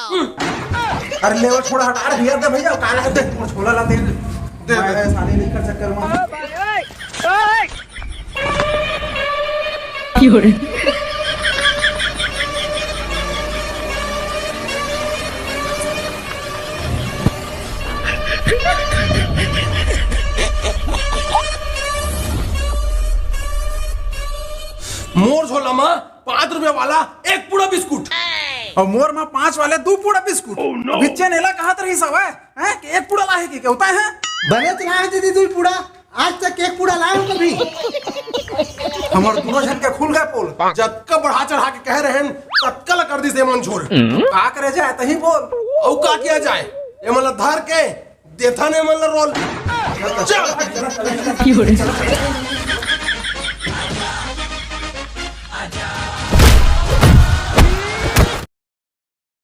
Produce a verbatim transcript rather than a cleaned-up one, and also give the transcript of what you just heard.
अरे ले वो छोड़ा, हटा। अरे भैया, दे भैया, काला है, दे, मोर झोला ला दे। दे, दे। मैं साले लेकर चक्कर में। मोर झोला मा पाँच रुपया वाला एक पूड़ा बिस्कुट। अउ मोर मा पाँच वाले दू पूड़ा बिस्कुट। Oh no! बिच्चे नेला कहत रहिस हवय, हैं, कि एक पूड़ा लाहे के, के होता है? बने तो लाए दीदी दू पूड़ा, आज तक एक पूड़ा लाए हो कभी? हमर दूनों झन के खुल गए पोल। जतका बढ़ा चढ़ा के कहे रहेन, ततका ला कर दिस एमन झोल। का करे जाए, तही बोल। अउ का किया जाए? एमन ला धर के देथन एमन ला रोल। चल।